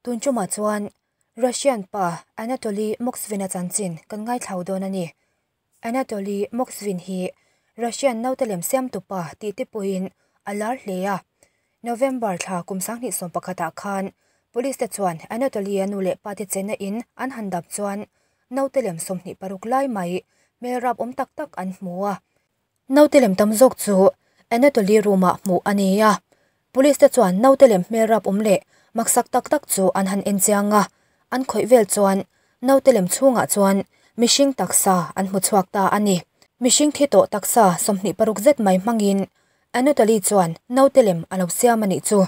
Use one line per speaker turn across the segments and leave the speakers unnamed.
Tun tumah chuan Russian pa Anatoly Moskvin-a chanchin kan ngaithlau dawn a ni. Anatoly Moskvin hi Russian naute lem siamtu pa tih te pawhin a lar hle a. November thla kum 2011 ah khan Police te chuan Anatoly-a nu leh pa te chenna in an han dap chuan naute lem 26 lai mai hmel rap awm tak tak an hmu a. Naute lem tam zawk chu Anatoly room-ah hmuh a ni a. Police te chuan naute lem hmel rap awm leh maksak tak tak chu an han en chiang a, an khawih vel chuan naute lem chhungah chuan mihring taksa an hmu chhuak ta a ni. Mihring thi tawh taksa 26 zet mai hmangin Anatoly chuan naute lem a lo siam a nih chu.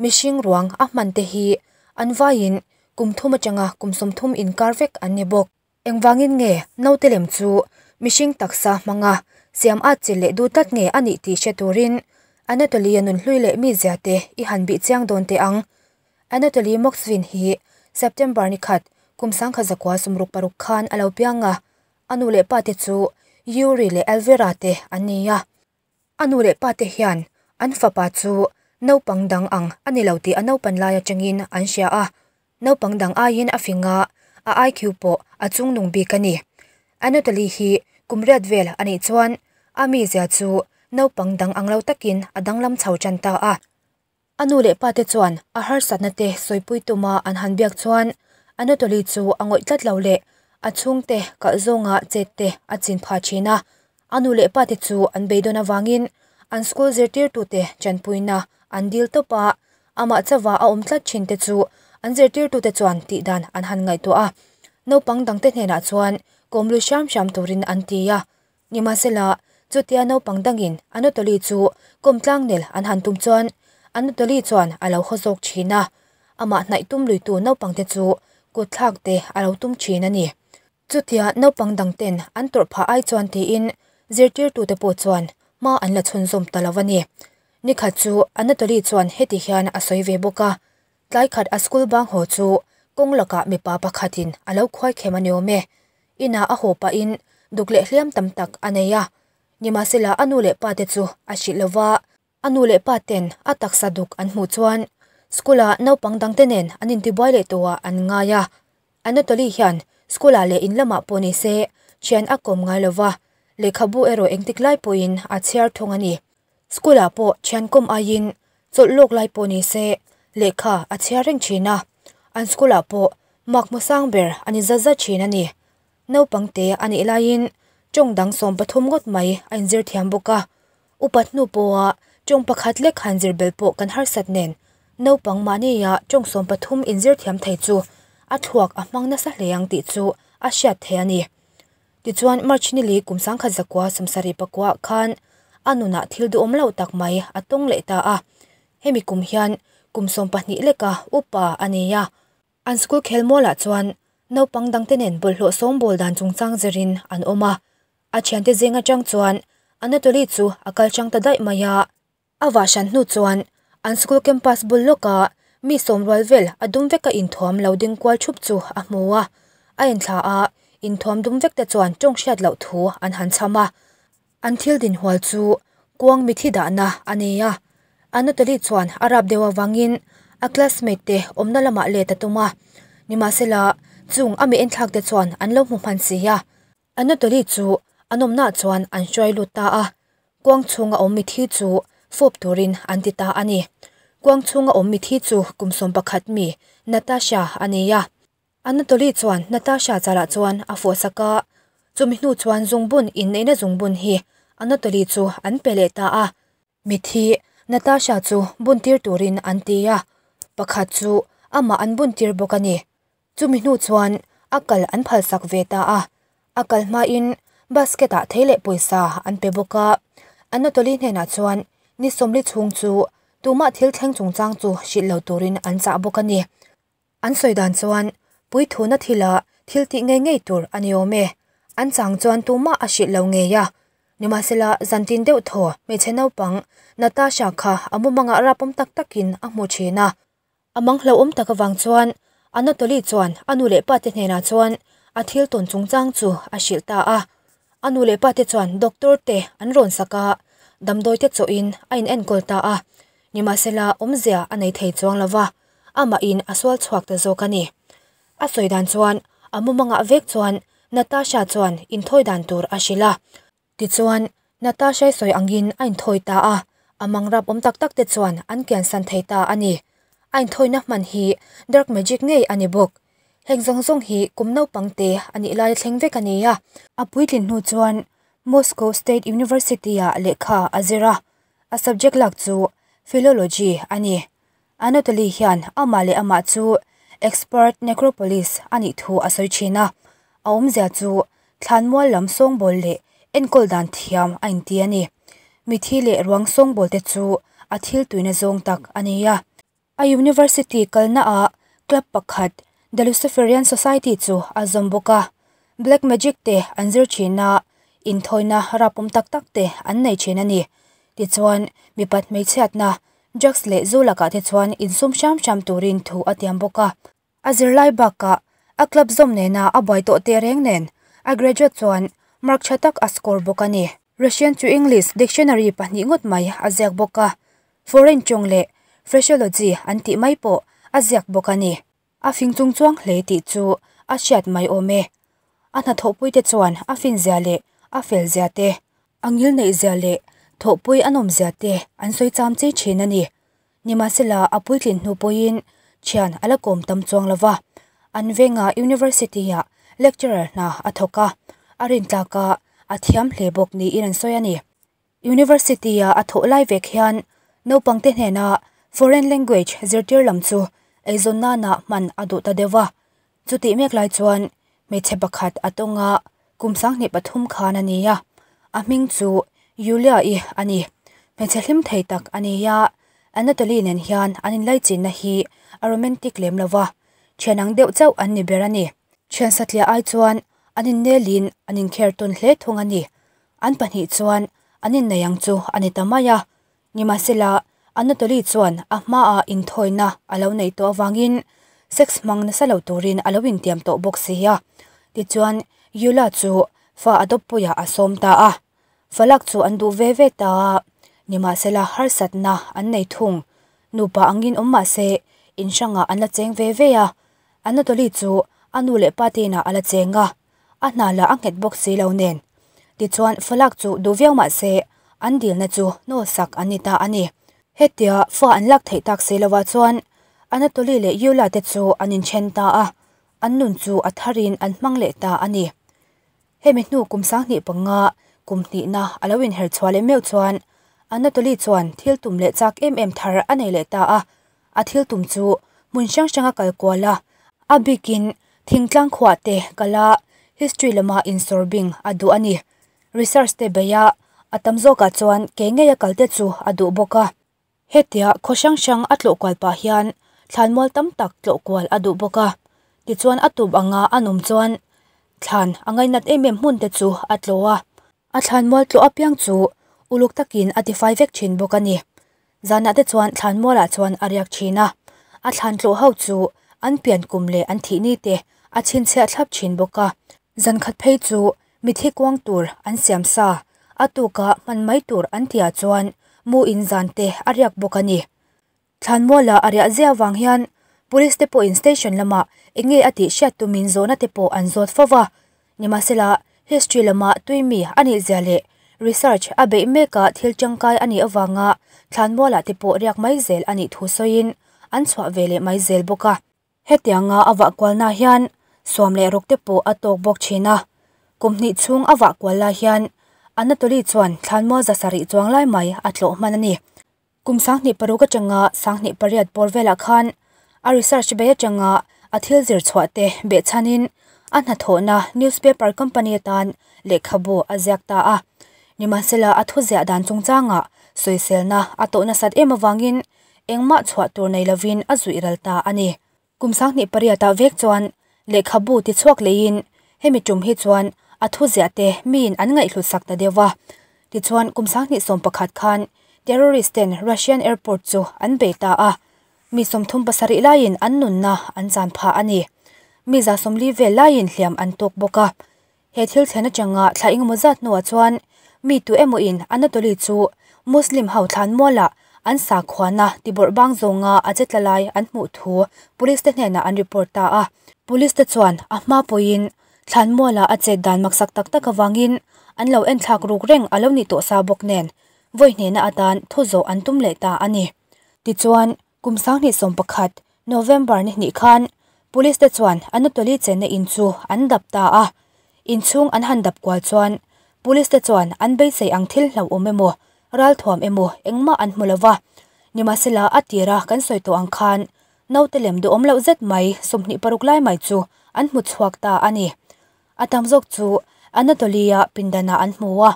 Mihring ruang a hman te hi an vaiin kum 3 atanga kum 30 inkar vek an ni bawk. Engvangin nge naute lem chu mihring taksa hmanga siam at chi leh du tlat nge a nih tih hre turin Anatoly a nun hlui leh mi zia te i han bih chiang dawn teh ang. Anatoly Moskvin hi September ni khat kum 1966 khan a lo piang a, a nu leh pa te chu Yuri leh Elvira te an ni a. A nu leh pa te hian an fapa chu naupang dang ang a ni lo tih a naupan lai atangin an hria a, naupang dang aiin a fing a, a IQ pawh a chungnung bik a ni. Anatoly hi kum riat vel a nih chuan a mi zia chu naupang dang ang lo takin a danglam chho tan ta a. A nu leh pa te chuan a harsatna te sawipui tuma an han biak chuan Anatoly chu a ngawih tlat lo leh a chhungte kalh zawnga chet te a chin pha thin a. A nu leh pa te chu an beidawn awangin an school zirtirtute chanpuina an dil tawp a, amah chawa a awm tlat thin te chu an zirtirtute chuan tih dan an han ngaihtuah a. Naupang dang te hnenah chuan kawmlui hram hram turin an ti a. Nimahsela, chutia naupang dangin Anatoly chu kawmtlang nel an han tum chuan Anatoly chuan a lo haw zawk thin a. Amah hnaih tum luitu naupang te chu kutthlak te a lo tum thin a ni. Chutia naupang dang ten an tawrh phah ai chuan tiin zirtirtute pawh chuan hma an la chhunzawm ta lo a ni. Nikhat chu Anatoly chuan heti hian a sawi ve bawk a, tlai khat a school bang haw chu kawng lakah mipa pakhatin a lo khuai khem a ni awm e. Inah a haw pahin duk leh hliam tam tak a nei a. Nimahsela a nu leh pa te chu a hrilh lova, a nu leh pa ten a taksa duk an hmuh chuan school-ah naupang dang te nen an intibuai leh tawhah an ngai a. Anatoly hian school-ah leh in lamah pawh ni se thian a kawm ngai lova, lehkhabu erawh engtik lai pawhin a chhiar thung a ni. School-ah pawh thian kawm aiin chawlh lawk lai pawh ni se lehkha a chhiar reng thin a. An school-ah pawh mark hmu sang ber a ni zat zat thin a ni. Naupang te a nih laiin tawng dang 13 ngawt mai a inzir thiam bawk a. Upat hnu pawha tawng pakhat lek han zir bel pawh kan harsat nen naupang mahnia tawng 13 inzir thiam thei chu a thluak a hmang nasa hle ang tih chu a hriat thei a ni. Tichuan March ni li kum 1979 khan a nunah thil duhawm lo tak mai a tawng leh ta a. Hemi kum hian kum 12 leka upa a ni a. An school khel mawlah chuan naupang dang te nen bawlhhlawh sawngbawl dan chungchang zirin an awm a. A thiante zing atang chuan Anatoly chu a kal chang ta daih mai a. A vahsan hnu chuan an school campus bul lawka mi sawm rual vel a dum veka inthuam lo ding kual thup chu a hmu a. A inthla a, inthuam dum vek te chuan tawng hriat loh thu an han cham a. An thil din hual chu kuang mithi dahna a ni a. Anatoly chuan a rap deuh awangin a classmate te awmna lamah let a tum a. Nimahsela chung a mi enthlak te chuan an lo hmu hman si a. Anatoly chu an awmna chuan an hruai lut ta a. Kuang chhunga awm mithi chu fawp turin an ti ta a ni. Kuang chhunga awm mithi chu kum 11 mi Natasha a ni a. Anatoly chuan Natasha chalah chuan a fawh sak a. Chumi hnu chuan zungbun inneihna zungbun hi Anatoly chu an pe leh ta a. Mithi Natasha chu buntir turin an ti a. Pakhat chu amah an buntir bawk a ni. Chumi hnu chuan a kal an phal sak ve ta a. A kal hmain basket-ah thei leh pawisa an pe bawk a. Anatoly hnenah chuan ni 40 chhung chu tumah thil thleng chungchang chu hrilh lo turin an chah bawk a ni. An sawi dan chuan puithuna thila thil tih ngei ngei tur a ni awm e. An chang chuan tumah a hrilh lo ngei a. Nimahsela zantin deuh thaw hmeichhe naupang Natasha kha a mumanga rapawm tak takin a hmu thin a. A mang hlauhawm tak awang chuan Anatoly chuan a nu leh pa te hnenah chuan a thil tawn chungchang chu a hrilh ta a. A nu leh pa te chuan doctor te an rawn sak a, damdawi te chawhin a inenkawl ta a. Nimahsela awmzia a nei thei chuang lova. amahin a sual chhuak ta zawk a ni. A sawi dan chuan a mumangah vek chuan Natasha chuan inthawi dan tur a hrilh a. Tichuan, Natasha-i sawi angin a inthawi ta a, a mang rap awm tak tak te chuan an kiansan thei ta a ni. A inthawina hman hi dark magic ngei a ni bawk. Heng zawng zawng hi kum naupang te a nih laia thleng vek a ni a. A puitlin hnu chuan Moscow State University-ah lehkha a zir a, a subject lak chu Philology a ni. Anatoly hian amah leh amah chu expert necropolis a nih thu a sawi thin a, a awmzia chu thlanmual lam sawngbawl leh enkawl dan thiam a inti a ni. Mithi leh ruang sawngbawl te chu a thil tuina zawng tak a ni a. A university kalna ah club pakhat The Luciferian Society chu a zawm bawk a, black magic te an zir thin a, inthawina rapawm tak tak te an nei thin a ni. Tichuan, mipat hmeichhiatna, drugs leh zu lakah te chuan insum hram hram turin thu a tiam bawk a. A zirlai bakah a club zawm nena a buai tawh tehreng nen a graduate chuan mark tha tak a score bawk a ni. Russian to English dictionary pahnih ngawt mai a ziak bawk a, foreign tawng leh phraseology an tih mai pawh a ziak bawk a ni. A fing chung chuang hle tih chu a hriat mai awm e. A hnathawhpui te chuan a finzia leh a felzia te, a ngilneihzia leh thawhpui a nawmzia te an sawi cham chi thin a ni. Nimahsela a puitlin hnu pawhin thian a la kawm tam chuang lo va, an venga University-ah lecturer hna a thawk a, a rintlak a, a thiam hle bawk niin an sawi a ni. University-a a thawh lai vek hian naupangte hnena foreign language zirtir lam chu eizawn nana hman a duh ta deuh va. Chutih mek lai chuan hmeichhe pakhat a tawng a, kum 23 khan a ni a, a hming chu Yulia-i a ni. Hmeichhe hlim thei tak a ni a, Anatoly nen hian an inlaichinna hi a romantic lem lo va, thian ang deuh chauh an ni ber a ni. Thian satliah ai chuan an innelin an inkher tawn hle thung a ni. An pahnih chuan an innei ang chu a ni ta mai a. Nimahsela, Anatoly chuan a hmaah inthawina a lo neih tawh avangin sex hmang nasa lo turin a lo intiam tawh bawk si a. Tichuan, Yula chu fa a dawppuiah a sawm ta a. Falak chu an duh ve ve ta a, nimahsela harsatna an nei thung. Nupa angin awm mah se, in hrangah an la cheng ve ve a. Anatoly chu a nu leh pa te inah a la cheng a. a hna lah a nghet bawk si lo nen. Tichuan falak chu duh viau mah se an dilna chu hnawl sak an ni ta a ni. Hetia fa an lak theih tak si lovah chuan Anatoly leh Yula te chu an inthen ta a, an nun chu a tharin an hmang leh ta a ni. Hemi hnu kum 25 kum hnihna a lo inher chhuah leh meuh chuan Anatoly chuan thil tum leh chak em em thar a nei leh ta a, A thil tum chu hmun hrang hranga kal kual a, a bikin thingtlang khuah te kal a, history lama insawr bing a duh a ni. Research te beih a, a tam zawkah chuan ke ngeia kal te chu a duh bawk a. Hetia khaw hrang hrang a tlawh kual pah hian thlanmual tam tak tlawh kual a duh bawk a. Tichuan a tup anga a nawm chuan thlan a ngainat em em hmun te chu a tlawh a. A thlanmual tlawh apiang chu uluk takin a tifai vek thin bawk a ni. Zanah te chuan thlanmualah chuan a riak thin a, a thlan tlawh ho chu an pian kum leh an thih ni te a chhinchhiah thlap thin bawk a. Zan khat phei chu mithi kuang tur an siam sa, a tuka hman mai tur an tihah chuan mu in zan te a riak bawk a ni. Thlanmuala a riah zia avang hian Police te pawhin station lamah eng nge a tih hriat tumin zawhna te pawh an zawt fo va. Nimahsela, history lama tui mi a nih zia leh research a beih meka thil tangkai a nih avanga thlanmualah te pawh riak mai zel a nih thu sawiin an chhuah ve leh mai zel bawk a. Hetianga a vah kualna hian suam leh ruk te pawh a tawk bawk thin a. Kum hnih chhung a vah kual lai hian Anatoly chuan thlanmual 700 chuang lai mai a tlawh hman a ni. Kum 2006 atanga 2008 bawr velah khan a research bei atanga a thil zir chhuah te behchhanin a hnathawhna newspaper company atan lehkhabu a ziak ta a. Nimahsela a thuziah dan chungchangah sawiselna a tawh nasat em avangin engmah chhuah tur nei lovin a zuih ral ta a ni. Kum 2008 ah vek chuan lehkhabu ti chhuak leiin hemi tum hi chuan a thuziah te miin an ngaihhlut sak ta deuh va. Tichuan kum 2011 khan terrorist ten Russian airport chu an bei ta a, mi 37 laiin an nunna an chan phah a ni. Mi 40 vel laiin hliam an tawk bawk a. He thil thlen atanga thla engemaw zat hnuah chuan mi tu emaw in Anatoly chu Muslim ho thlan mualah an sakhuana tibawrhbang zawnga a che tla lai an hmuh thu police te hnenah an report ta a. Police te chuan a hma pawhin thlanmuala a chet dan maksak tak tak avangin an lo enthlak ruk reng a lo nih tawh sa bawk nen vawi hnehna atan thu zawh an tum leh ta a ni. Tichuan, kum 2011 November ni hnih khan police te chuan Anatoly chenna in chu an dap ta a. Inchhung an han dap kual chuan police te chuan an beisei ang thil hlauhawm emaw ralthuam emaw engmah an hmu lova. Nimahsela a tira kan sawi tawh ang khan naute lem duhawm loh zet mai 26 lai mai chu an hmu chhuak ta a ni. A tam zawk chu Anatoly-a pindanah an hmu a,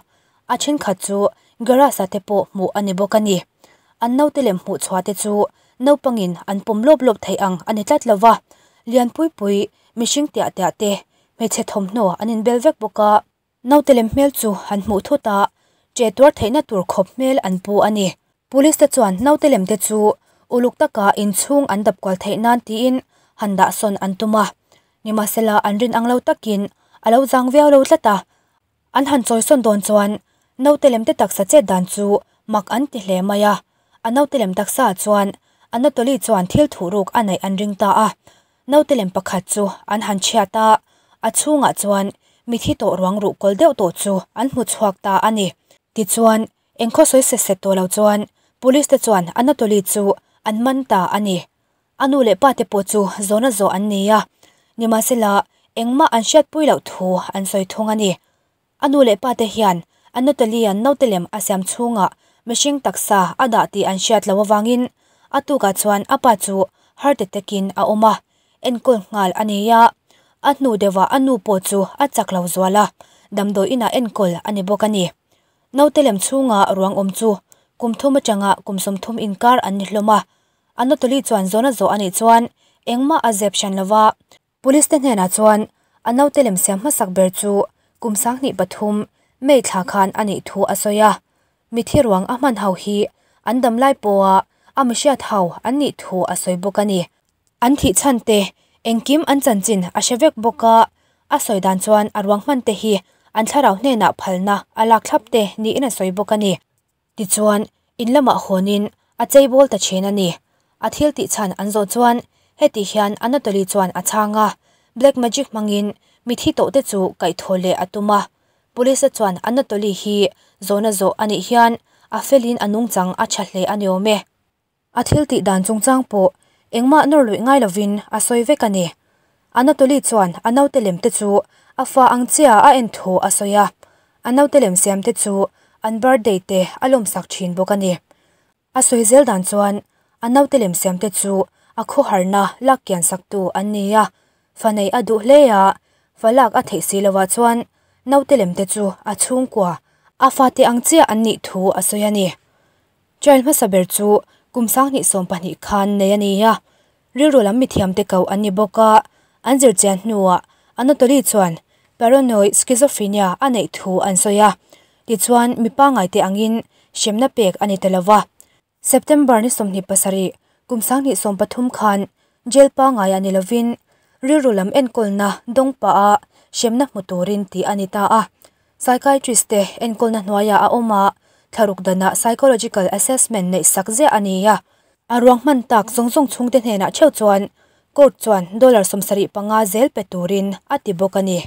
a thenkhat chu garage-ah te pawh hmuh a ni bawk a ni. An naute lem hmuh chhuah te chu naupangin an pawm lawp lawp theih ang a ni tlat lova, lian pui pui mihring tiah tiah te hmeichhe thawmhnaw an inbel vek bawk a. Naute lem hmel chu han hmuh thut a, che tuar theihna tur khawp hmel an pu a ni. Police te chuan naute lem te chu uluk taka inchhung an dap kual theih nan tiin han dah sawn an tum a. Nimahsela an rin ang lo takin a lo zang viau lo tlat a. An han chawi sawn dawn chuan naute lem te taksa chet dan chu mak an ti hle mai a. A naute lem taksa ah chuan Anatoly chuan thil thuhruk a neih an ring ta a. Naute lem pakhat chu an han chhiat a, a chhungah chuan mithi tawh ruang ruh kawl deuh tawh chu an hmu chhuak ta a ni. Tichuan, engkhaw sawi set set tawh lo chuan police te chuan Anatoly chu an man ta a ni. A nu leh pa te pawh chu zawna zawh an ni a, nimahsela engmah an hriatpui loh thu an sawi thung a ni. A nu leh pa te hian Anatoly-a'n naute lem a siam chhungah mihring taksa a dah tih an hriat loh avangin a tukah chuan a pa chu heart attack-in a awm a, enkawl nghal a ni a. A hnu deuhah a nu pawh chu a chak lo zual a, damdawi inah enkawl a ni bawk a ni. Naute lem chhunga ruang awm chu kum thum atanga kum 30 inkar an ni hlawm a, Anatoly chuan zawna zawh a nih chuan engmah a zep hran lo va. Police te hnenah chuan a naute lem siam hmasak ber chu kum 2003 May thla khan a nih thu a sawi a. Mithi ruang a hman ho hi an dam lai pawha a mihriat ho an nih thu a sawi bawk a ni. An thih chhan te engkim an chanchin a hre vek bawk a, a sawi dan chuan a ruang hman te hi an thlarau hnenah phalna a lak thlap te niin a sawi bawk a ni. Tichuan, in lamah hawnin a cheibawl ta thin a ni. A thil tih chhan an zawh chuan heti hian Anatoly chuan a chhang a, Black magic hmangin mithi tawh te chu kaihthawh leh a tum a. Police chuan Anatoly hi zawhna zawh a nih hian a felin a nungchang a tha hle a ni awm e. A thil tih dan chungchang pawh engmah nawr luih ngai lovin a sawi vek a ni. Anatoly chuan a naute lem te chu a fa ang chiah a en thu a sawi a, a naute lem siam te chu an birthday te a lawmsak thin bawk a ni. A sawi zel dan chuan a naute lem siam te chu a khawharna lak kian sak tu an ni a, fa nei a duh hle a, fa lak a theih si lovah chuan naute lem te chu a chhungkua a fate ang chiah an nih thu a sawi a ni. Trial hmasa ber chu kum 2020 khan nei a ni a, rilru lam mithiamte koh an ni bawk a, an zirchian hnuah Anatoly chuan paranoid schizophrenia a neih thu an sawi a, tichuan mi pangngaite angin hremna pek a ni ta lo va. September ni 27 kum 2013 khan jail pangngai a ni lovin rilru lam enkawlna dawng pah a hremna hmu turin tih a ni ta a. Psychiatrist te enkawlna hnuaiah a awm a, thlaruk danah psychological assessment neih sak ziah a ni a. A ruang hman tak zawng zawng chhungte hnenah theuh chuan court chuan dollar 75 zel pe turin a ti bawk a ni.